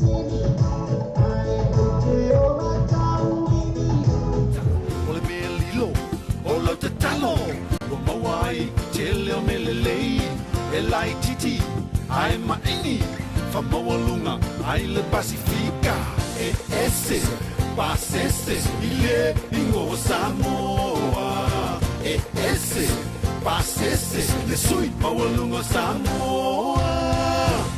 O le mea lilo o lau tatalo ua maua ai tele o mea lelei e laitiiti ae maini faamaualuga ai le Pasifika e ese pasese i le igoa Samoa e ese pasese le sui maualuga o Samoa.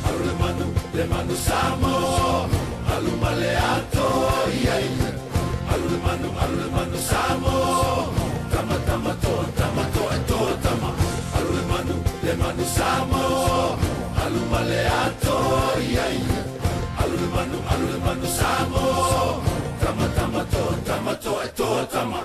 Alu le manu, le manu Samoa, alu ma le ato iai. Alu le manu, alu le manu Samoa, tama tama toa, tama toa e toa tama. Alu le manu, le manu Samoa, alu ma le ato iai. Alu le manu, alu le manu Samoa, tama tama toa, tama toa e toa tama.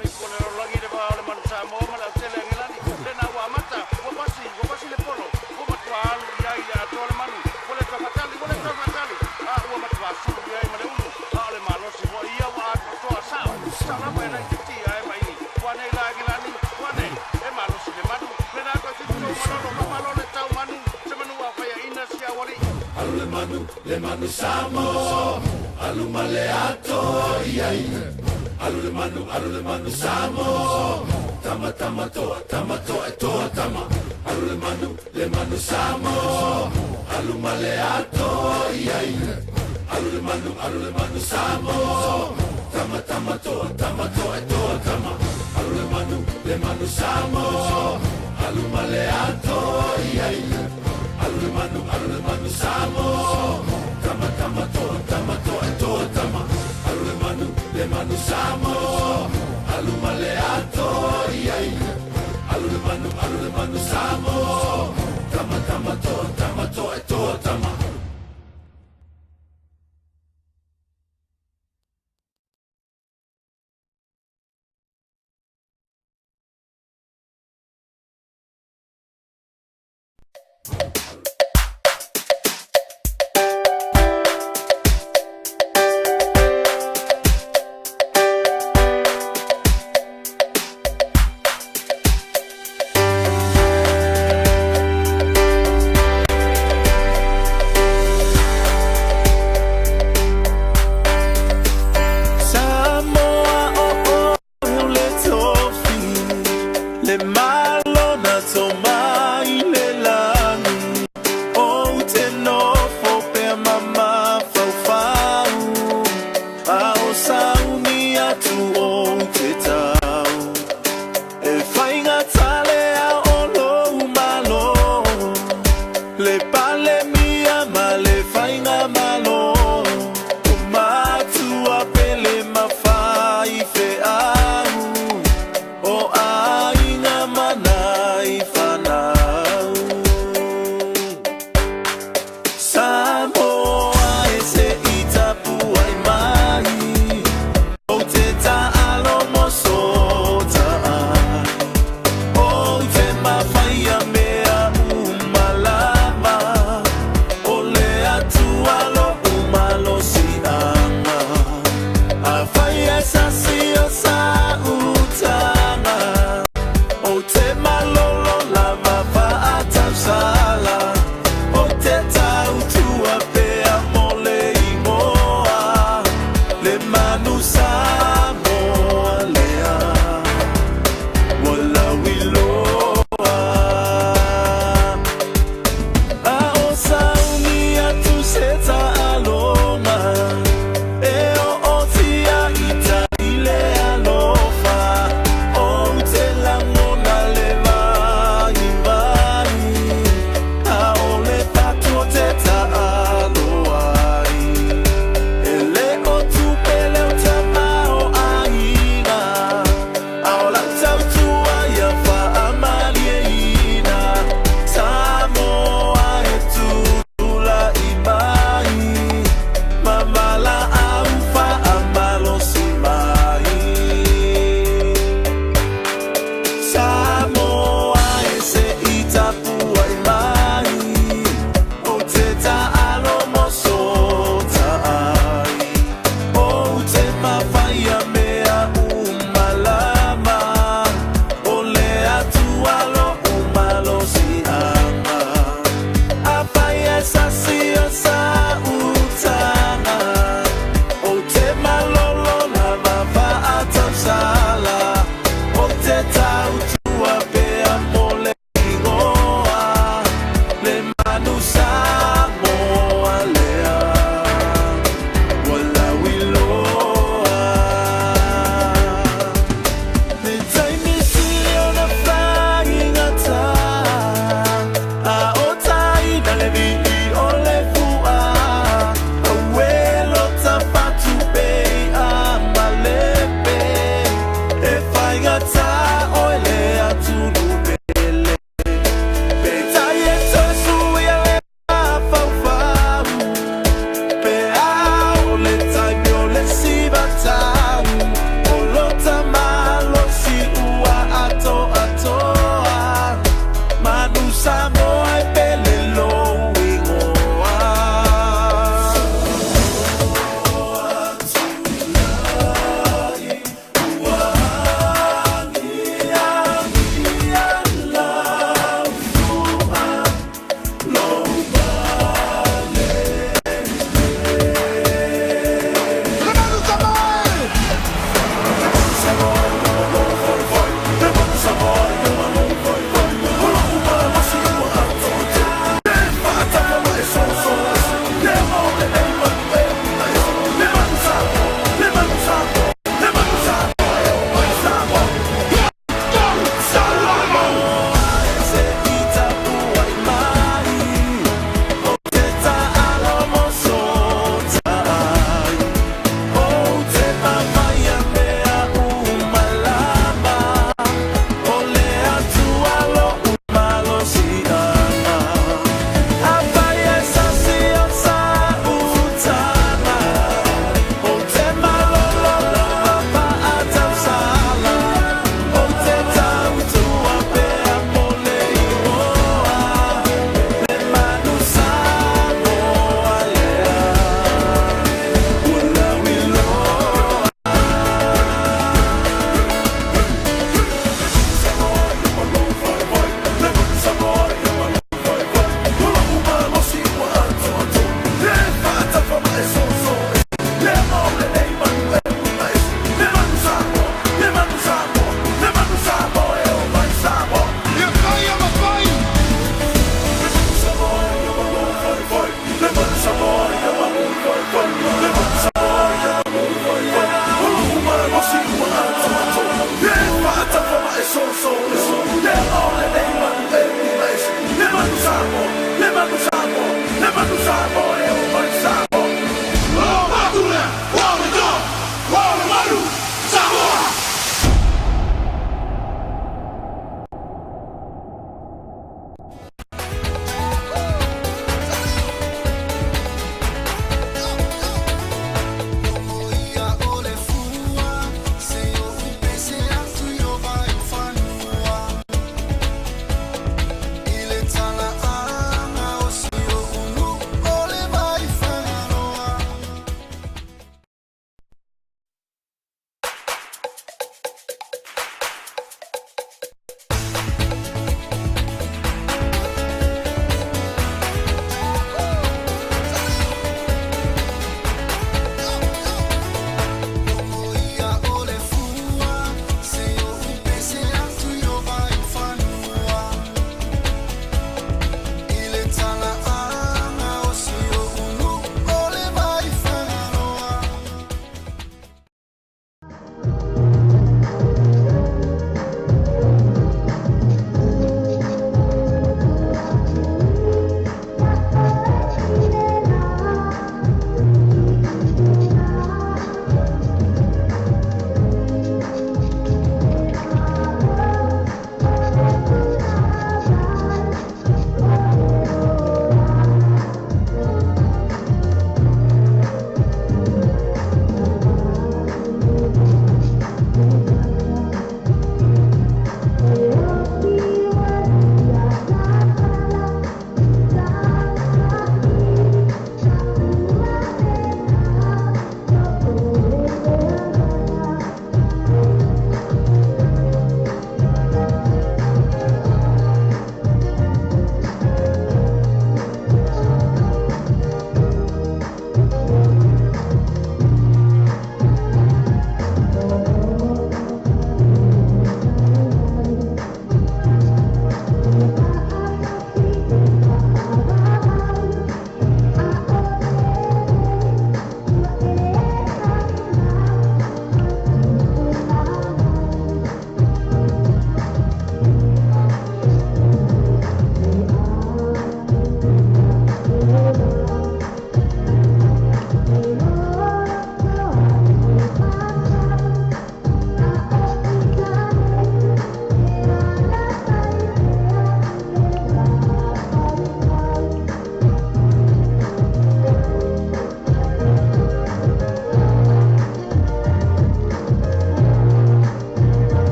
Alu le manu, le manu Samoa, alu ma le ato iai. Alu le manu, alu le manu Samoa, tama tama toa, tama toa e toa tama. Alu le manu, le manu Samoa, alu ma le ato iai. Alu le manu, alu le manu Samoa, tama tama toa, tama toa e toa tama. Alu le manu, le manu Samoa, alu ma le ato iai. Alu le manu, alu le manu Samoa, tama tama toa, tama toa e toa tama. Alu le manu, le manu Samoa, alu ma le ato iai. Alu le manu, alu le manu Samoa, tama tama toa, tama toa e toa tama.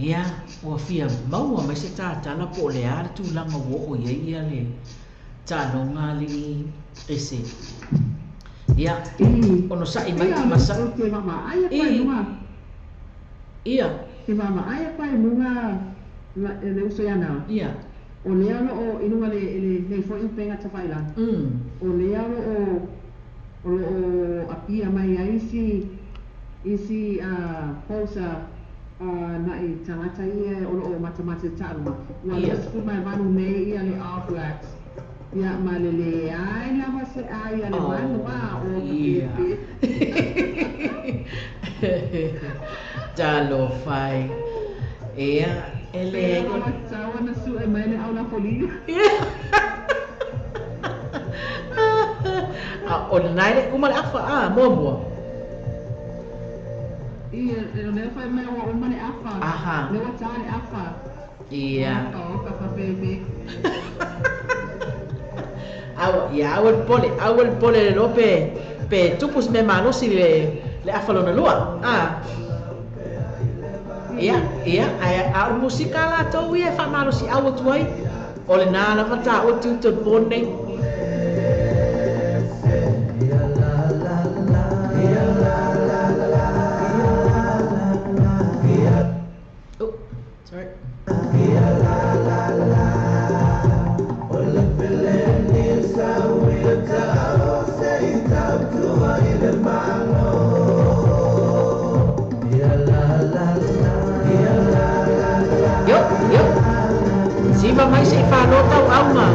Ia, ua fia maua mai se tatala po o le a le tulaga ua oo i ai ia le taaloga a alii ese. Ia, onosai mai ma sa. Ou te vaavaai atu lava i I, luga. Ia. Te vaavaai atu lava i luga le uso ia Nao. O lea o lo o i luga le lenei foi upega tafailagi, o lea o lo o o lo o apia mai ai isi isi post a nai tagata ia o lo o matamata i le taaloga, ua 28 nei ia le All Blacks, ia ma le leai lava se ai a le manu a o ka pēpē. Talofa e. Ia, e Pei leai. lava ua tatau ona sue mai le aulafoligi. A o lena e le i uma le afa a, muamua. Ia, o lea fai mai ua uma le afa, lea ua ta le afa. Oka, oka, ka pēpē. Aua, ia aua le popole, aua le popole le iloa pe, pe tupu se mea malosi i le, le afa lona lua. A. Ia, ia, ae a o le musika a latou ia e faamalosiau atu ai, o lena lava taua tiute o le po lenei. Oh, sorry. Yo, yo. Siva mai se i falo tau au ma.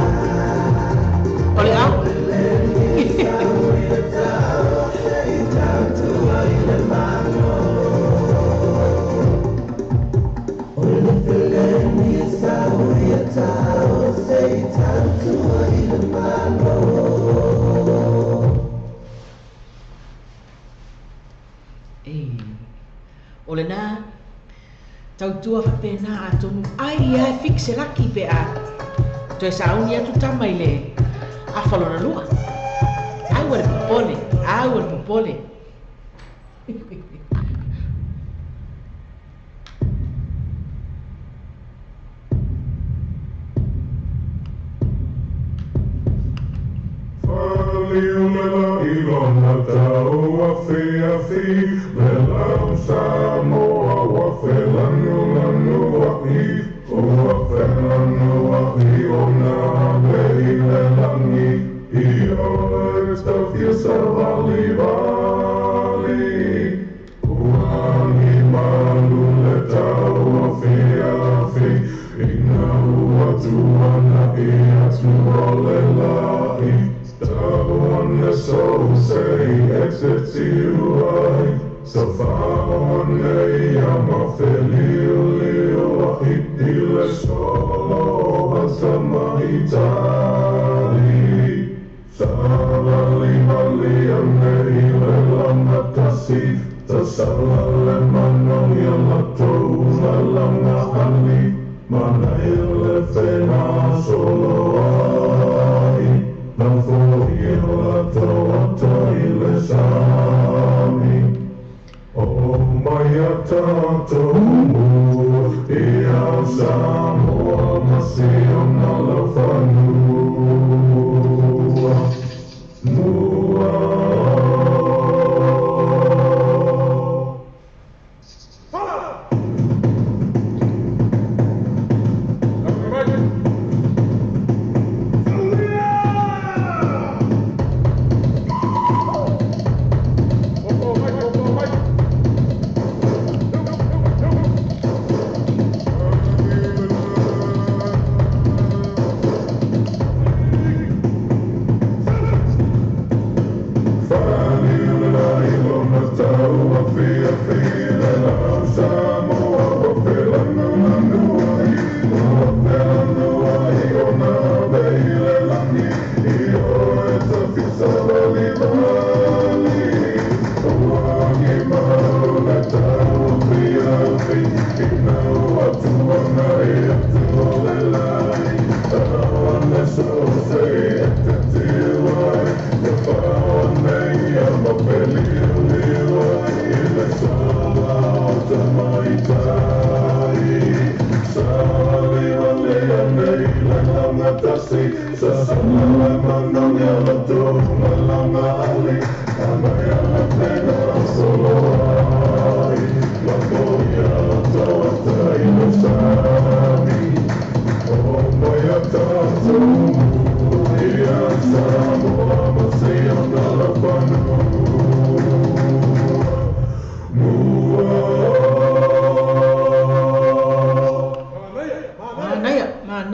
O le au. E. O lena, tautua faapena atonu ai ia e fix se laki pe a toe sauni atu tama i le afa lona lua. Aua le popole, aua le popole.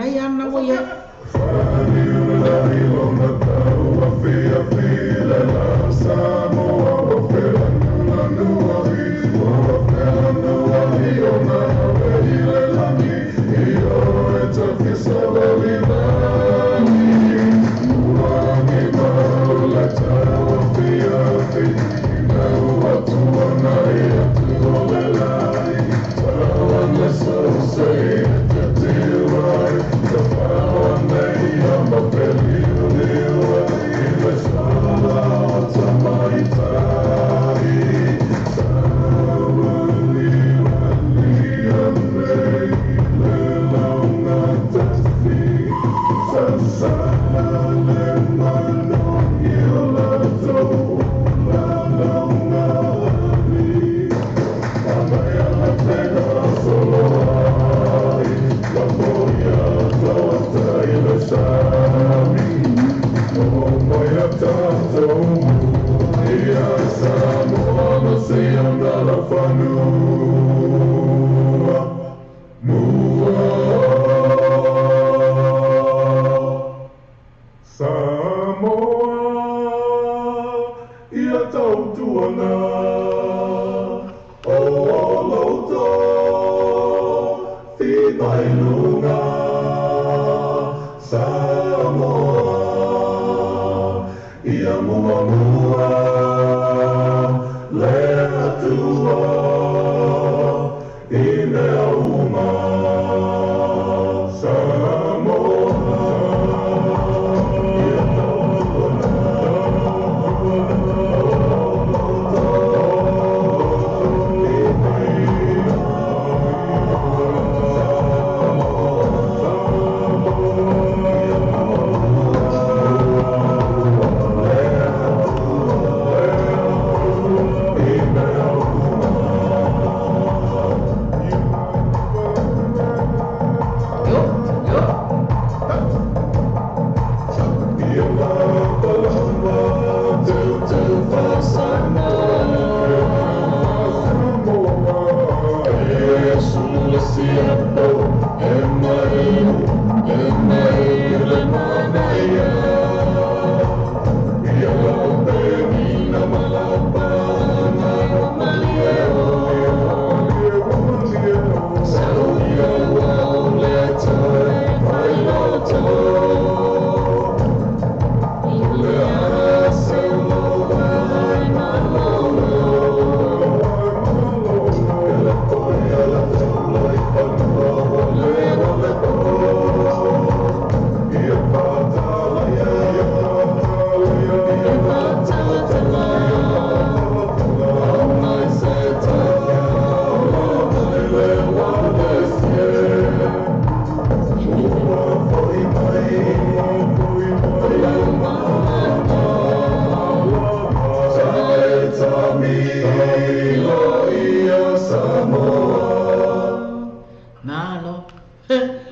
manaia na ua iai.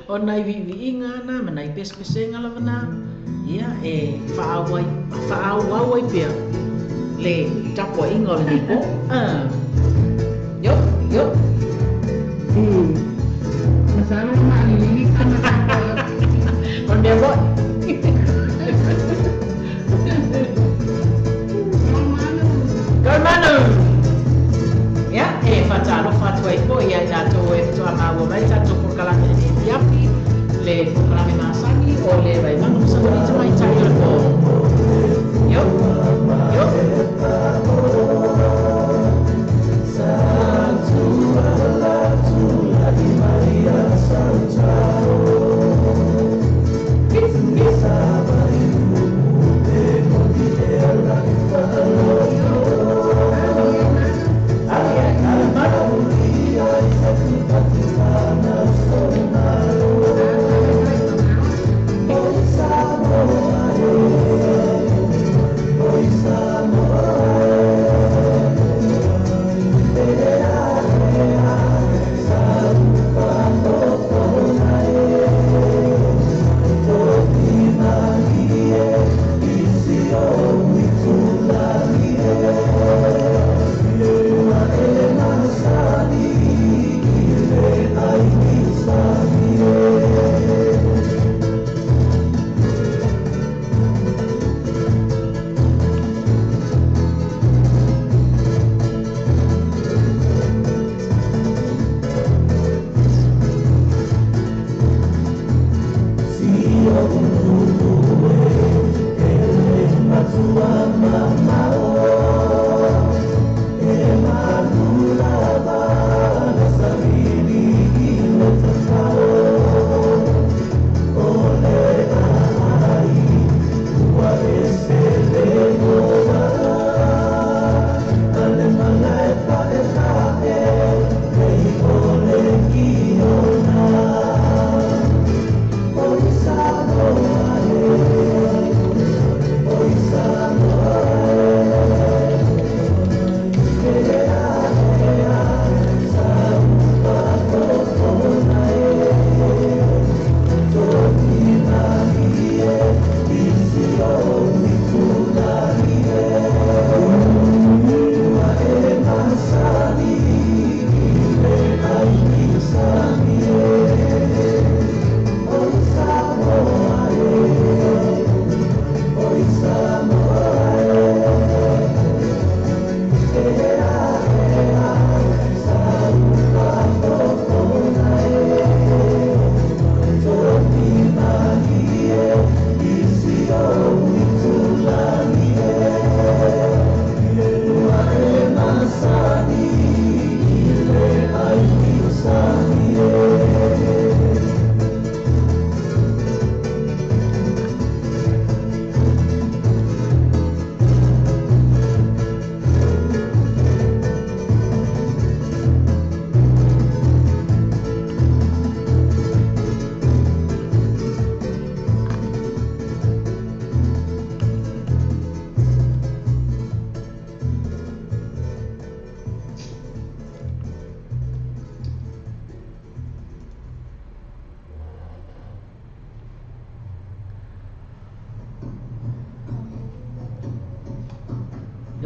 O nai viiviiga na ma nai pesepesega lava na ia e faaauau ai pea le tapuaiga o lenei po. Yo, yo. Masalo maalilili ka na O le mea foʻi. Go Manu! Ia, e faatalofa atu ai foʻi ia i latou e fetoʻa mai tatou polokalame lenei afiafi, le polokalame masani o le Vaimauga ma Savalita Tamaitai o le po. Yo, yo.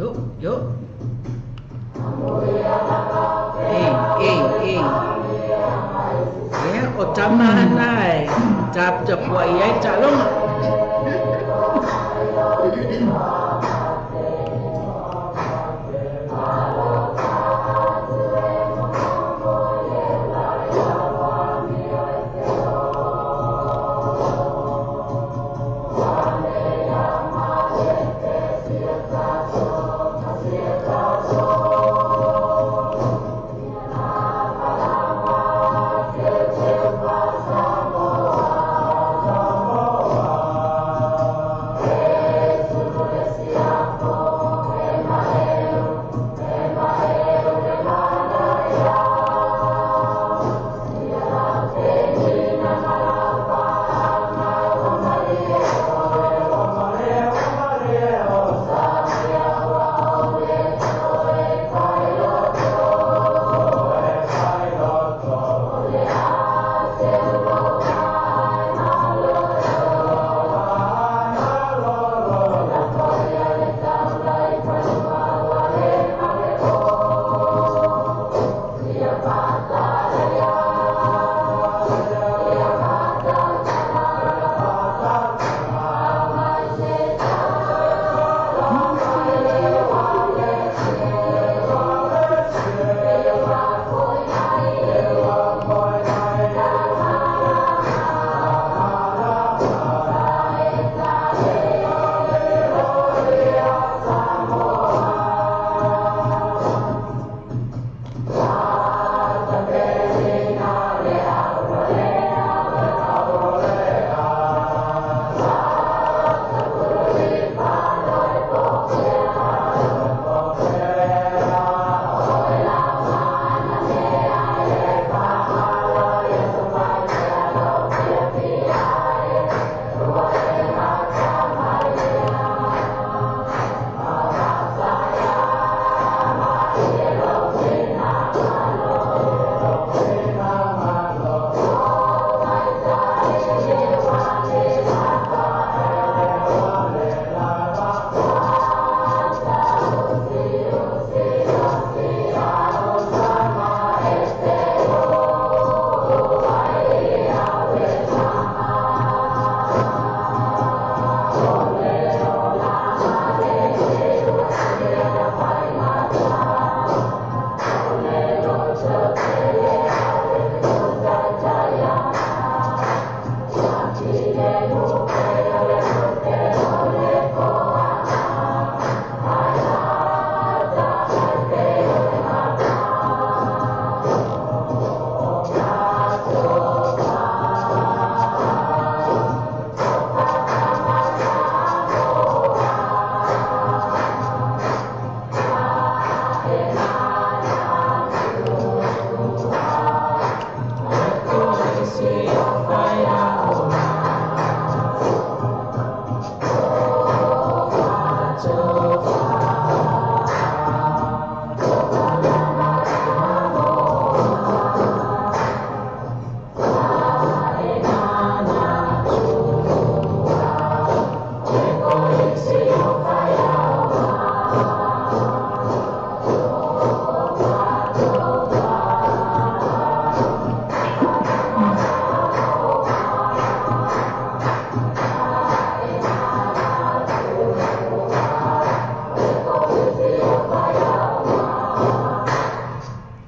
Yo, yo. Ei, ei, ei. Ia, o tama ana e taputapuai ai taaloga.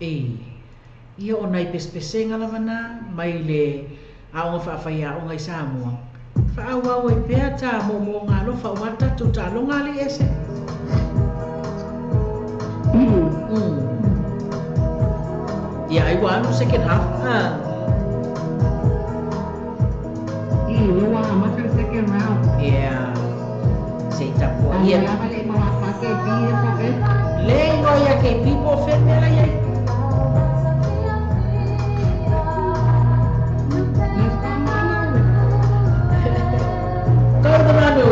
Ei, ia o nai pesepesega lava na mai le aoga faafaiaoga i Samoa. Faaauau ai pea ta moomooga alofa aua le tatou taaloga alii ese. Ia ai ua alu second half. Ii, ua amata le second round. Yeah. Se i tapuai atu. Lava le i maua KP e po fe. Le igoa ia KP po o fea le mea la i ai. Let's go Manu. Go the Manu.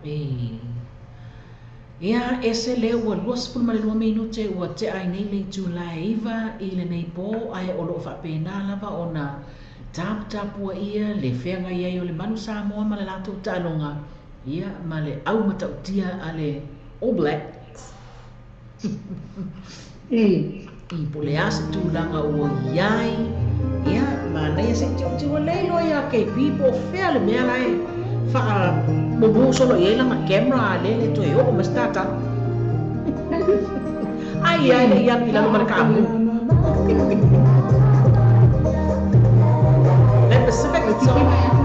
Ē. Ia, ese lea ua 22 minute ua tea ai nei le itula e 9 i lenei pō, ae o lo o faapena lava ona taputapuaia le feagai ai o le Manu Samoa ma le latou taaloga, ia, ma le au matautia a le All Blacks. I po o le a se tulaga ua i ai, ia, manaia se i tilotilo lelei loa ia KP po o fea le mea la e faamumu solo i ai lana camera a lea e le toe oo mai se tatalo. Ai ia e le i alu i lalo ma le kaamu. Le Pacific Zone.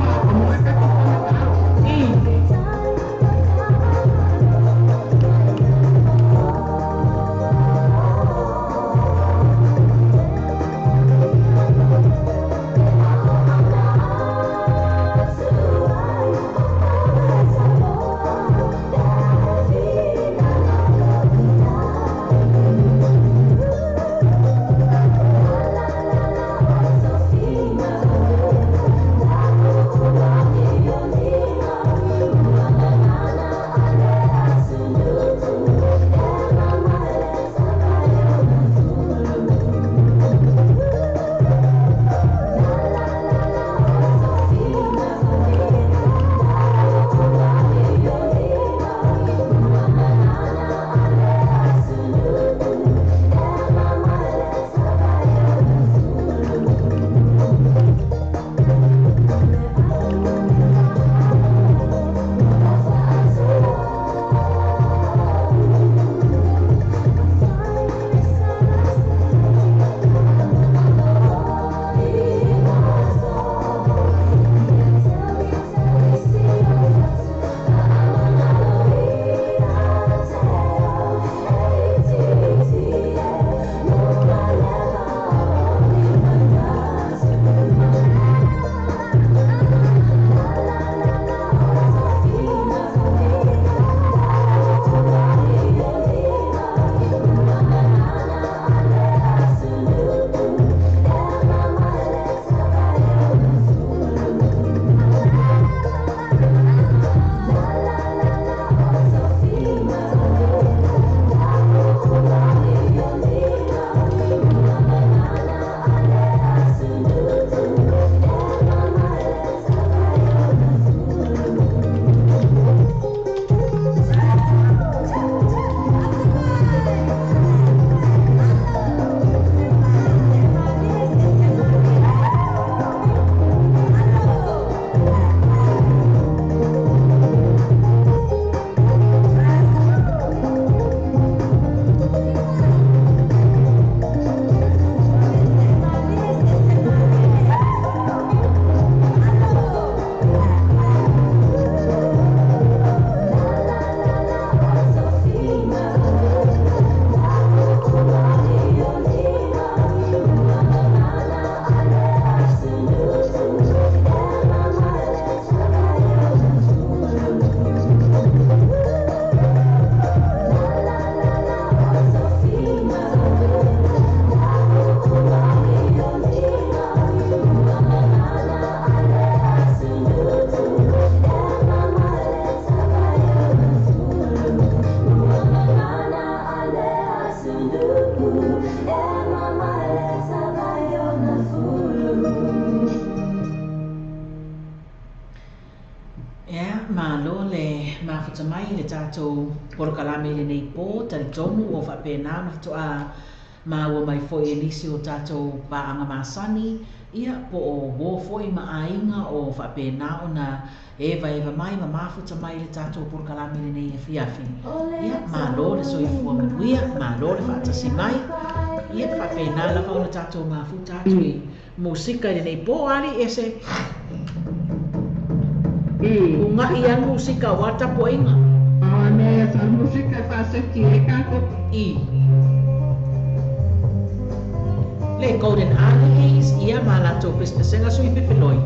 Ia, malo le mafuta mai i le tatou polokalame i lenei pō, talitonu ua faapena ona faatoa maua mai foi e nisi o tatou paaga masani, ia, po o uo foi ma aiga o faapena ona evaeva mai ma mafuta mai i le tatou polokalame i lenei afiafi. Ia, malo le soifua manuia, malo le faatasi mai. Ia, faapena lava ona tatou mafuta atu i musika i lenei pō, ali ese ugaʻi lava le musika aua le tapuaiga. Mea sa musika e faaseki ai tatou. I le Golden Aliis, ia ma latou pesepesega sui pefeloi.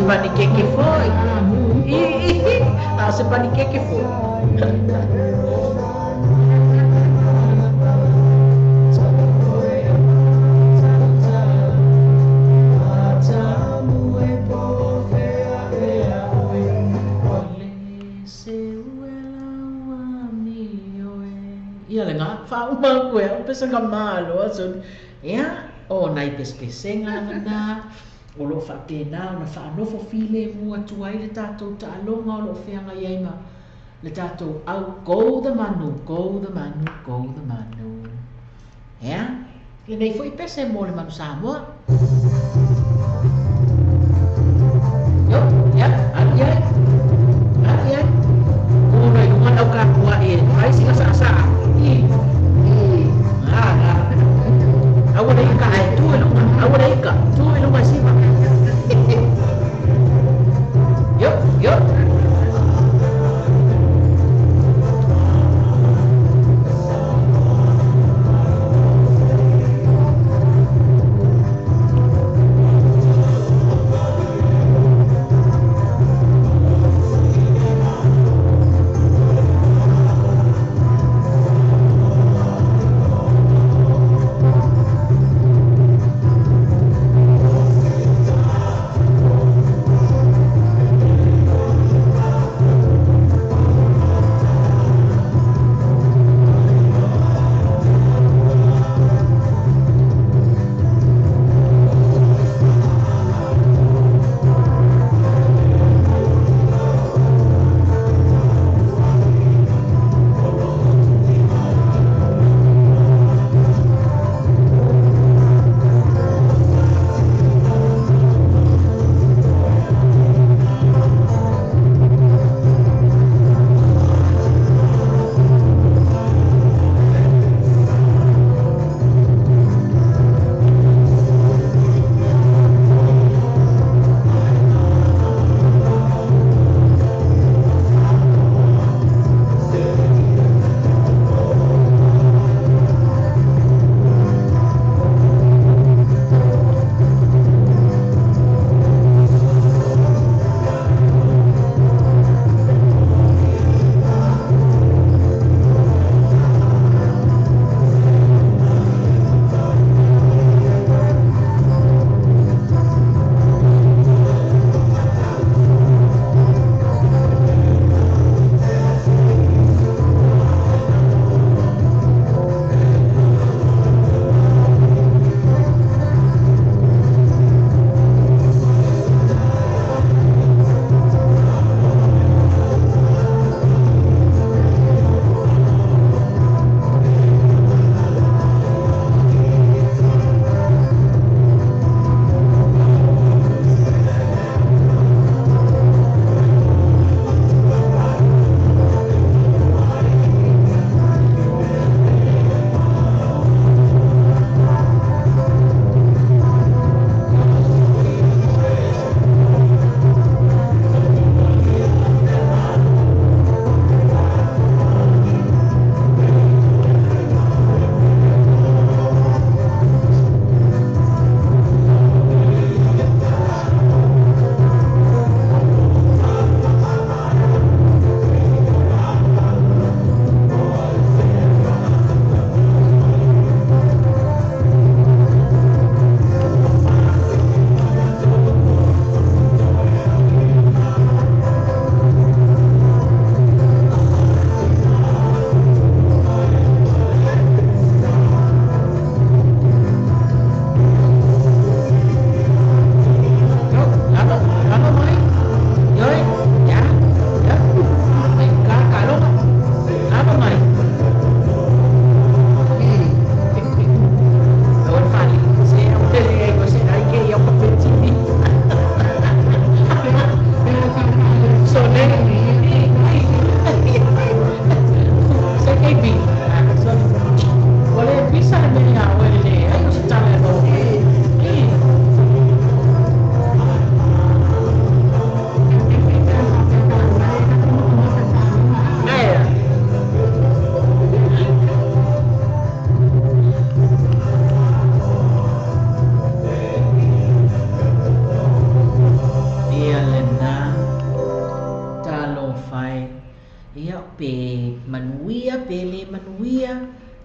panikeke foi. A o se panikeke foi. Ia lena, faauma atu e au pesega malo aso. Ia, o nai pesepesega lava na, o lo o faapena ona faanofo filemu atu ai le tatou taaloga o lo o feagai ai ma le tatou au go the manu, go the manu, go the manu. Ia, lenei foi pese mo le manu Samoa. Yo, ia, alu i ai, alu i ai. Kū loa i luga lau kapuaʻi e fai sina saasaa. I, i, a, a. Aua le ika ae tu i luga, aua le ika, tu i luga e siva. Yo, yo.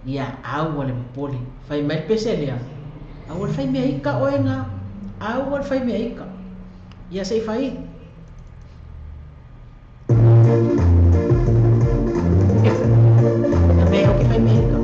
Ia aua le popole. Fai mai le pese lea, aua le fai mea ika oe ga, aua le fai mea ika. Ia se i fai. Na mea o ke fai mea ika.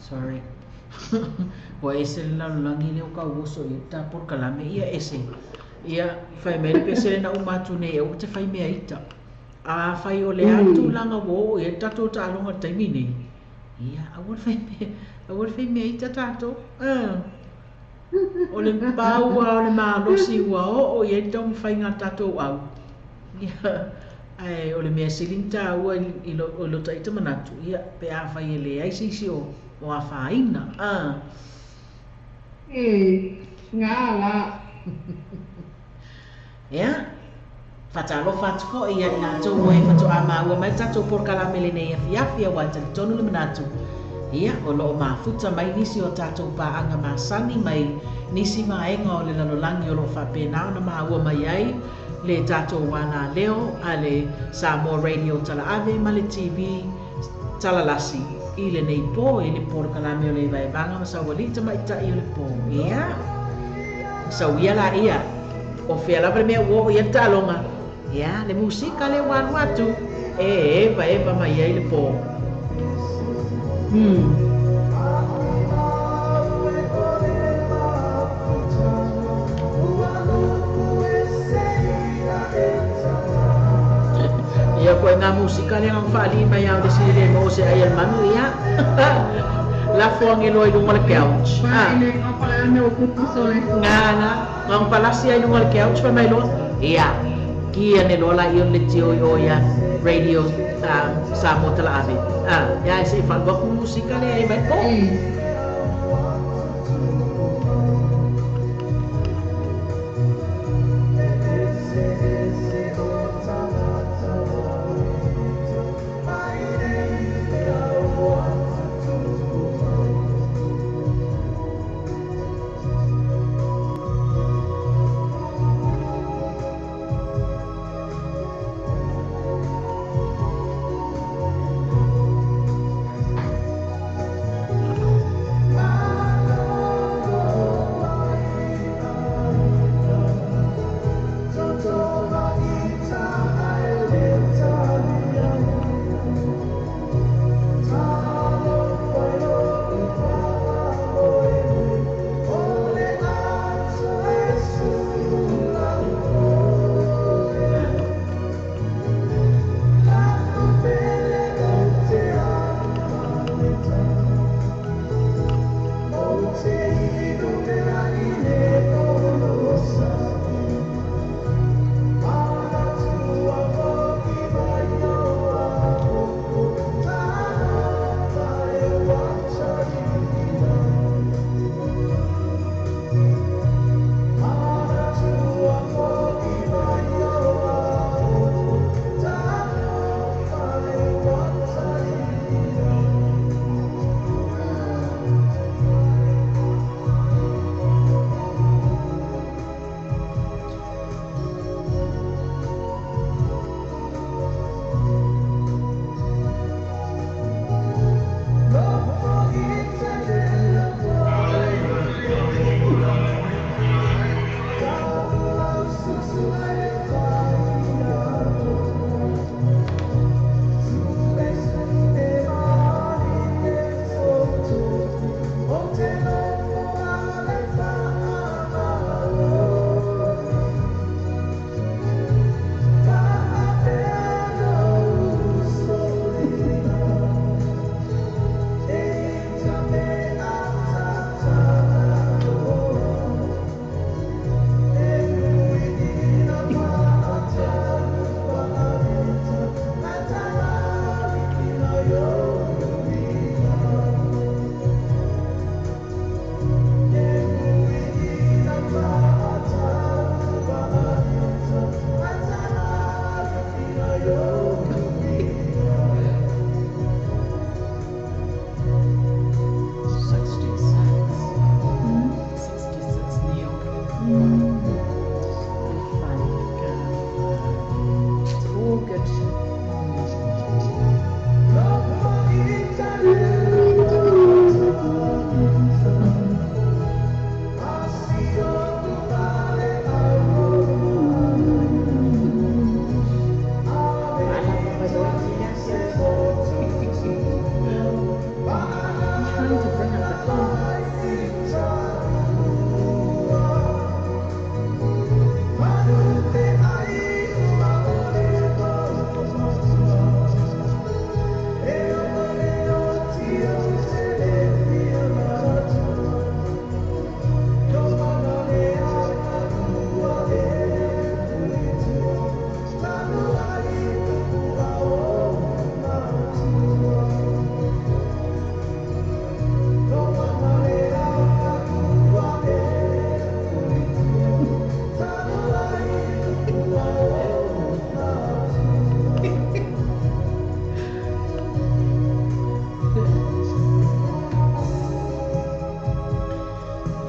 Sorry. Ua ese le lalolagi lea o kauoso i le ta polokalame ia ese. Ia fai mai le pese lena uma atu nei aua te fai mea ita. A fai o le a tulaga ua oo i ai le tatou taaloga i le taimi nei, ia aua le fai mea, aua le fai mea ita tatou. O le pau lava o le malosi ua oo i ai le taumafaiga a le tatou au. Ia, ae o le mea sili ona taua i lo taita manatu, ia, pe afai e leai se isi o afaina. E ngā la. Ia, faatalofa atu foi ia i latou ua e faatoa maua mai le tatou polokalame lenei afiafi aua e talitonu le manatu, ia, o lo o mafuta mai nisi o tatou paaga masani mai nisi vaega o le lalolagi o lo o faapena ona maua mai ai le tatou alaleo a le Samoa Radio Talaave ma le TV Talalasi i lenei po i le polokalame o le Vaevaga ma Saualii Tamaitai o le Po. Ia, sau ia laia, o fea lava le mea ua oo i ai le taaloga, ia, le musika lea ua alu atu, e evaeva mai ai le po. Ia koe ngā musika lea ngā whaalii mai au le sili le mo se ai al manu, ia. Lafo age loa i luga o le couch. Gana, gago palasi ai i luga o le couch fai mai loa, ia, ki ane loa laia o le leitio i o ia Radio Samoa Talaave. Ia, se i faalu atu le musika lea e mai po.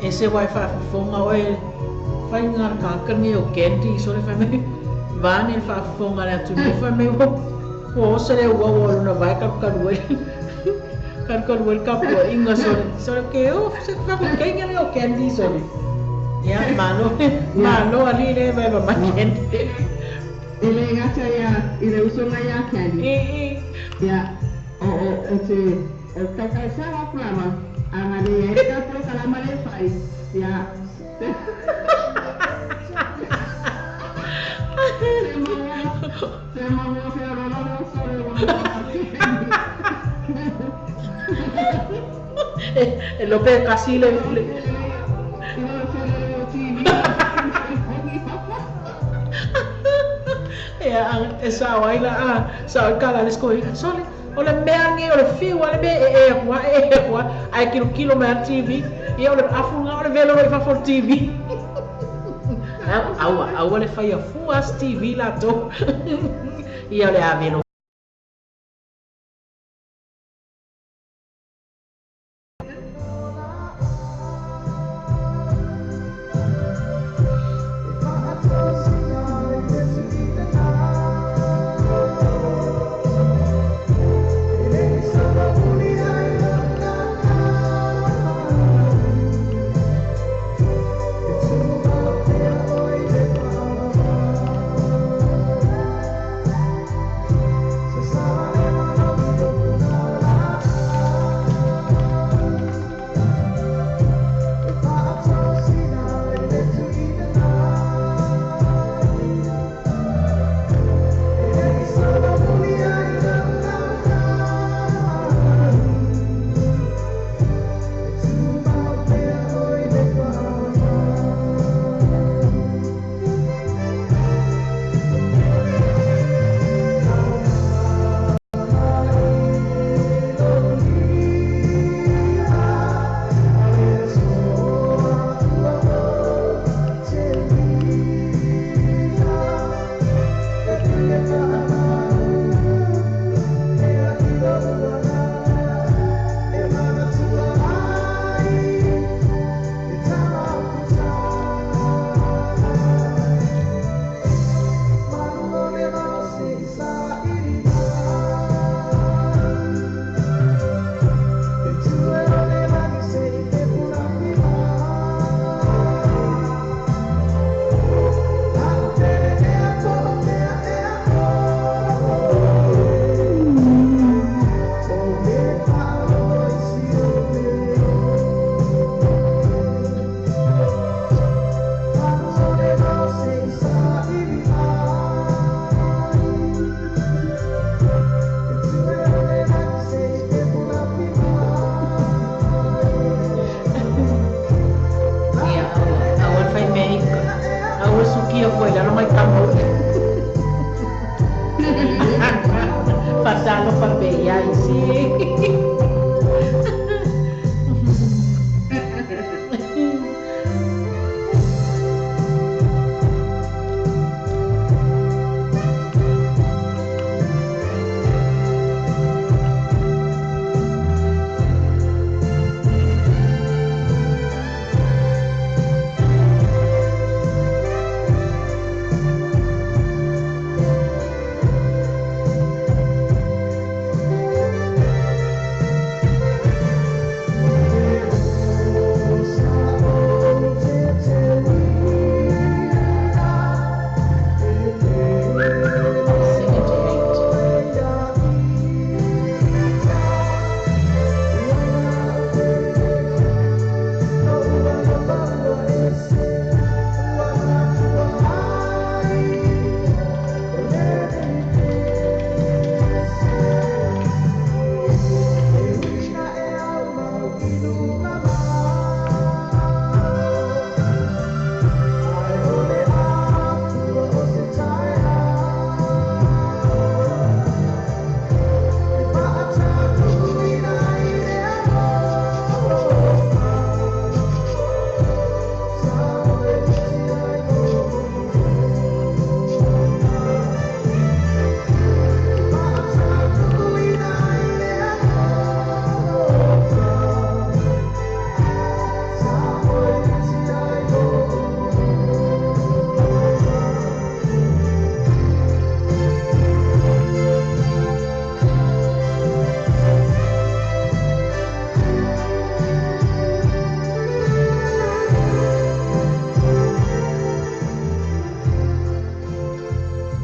Ese wai faafofoga oe faiga le kakagi o candy sole fai mai vaane le faafofoga a le atunuu fai mai ua oso le uaua o lona vae kalukalu ai kalukalu ai le tapuaiga sole sole ke o se faakukaiga lea o candy sole ia malo malo alii le vaeva mai candy. E le gata ia i le usoga ia Candy. Ia o o o te o taukaisa o aku lava a ga le iai le tau polokalama le fai ia se maua se maua feoloolo le uso le ua Candy. E lope kasi le Ia e sao ai la a sao ai kala le skoi. Sole o le mea nei o le fiu a le mea e e aku a e e aku a ae kilokilo mai a le TV. Ia o le afu lena o le velo i fafo o le TV. Aua aua le faia fua se TV latou. Ia o le a velo. Ia, aua, aua le fai mea i aua le sukia fua i lalo mai tama uli. Faatalofa pea iā isi.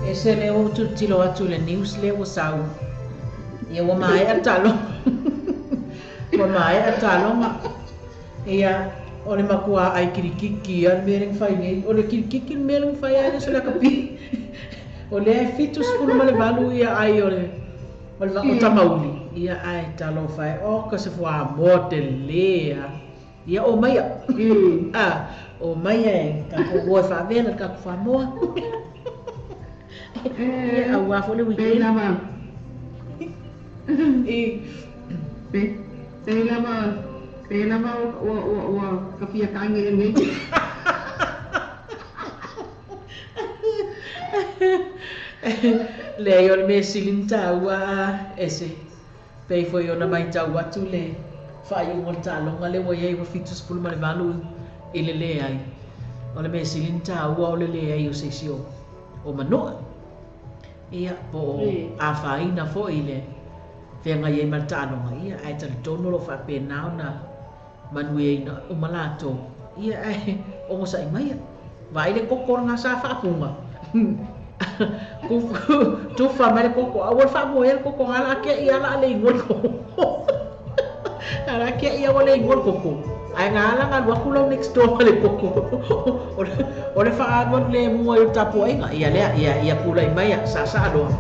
78. Ese lea ua ou tilotilo atu i le news lea ua sau. Ia ua maea le taaloga. Ua maea le taaloga. Ia, o le matua ai kilikiki lava le mea lea na fai nei. O le kilikiki le mea lea na fai ai le aso lakapi. O lea e 78 ia ai o le o le o Tamauli. Ia ae talofa e, oka se fuamoa telē a. Ia omaia. A, omaia e tatou o e faavela le tatou fuamoa. Ia auā foi le weekend. Pei lava. Pei lava, pei lava ua ua ua ka fia kage nei. Leai o le mea sili ona taua a ese. Pei foi ona matau atu le faaiuga o le taaloga lea ua i ai ua 78 i le leai. O le mea sili ona taua o le leai o se isi o Manua. Ia, po o afaina foi i le feagai ai ma le taaloga, ia, ae talitonu o lo o faapena ona manuiaina uma latou, ia, ae onosai maia. Vaai le koko lena sa faapuga. Tufa mai le koko, aua le faamoea le koko, a la akeai lava o le a le igoa le koko. A la akeai lava ua le igoa le koko. Ae na ala ona alu atu lau next door ma le koko. O le faaalualu lemu ai o le tapuaiga, ia lea, ia, ia tulai maia, saasaa loa.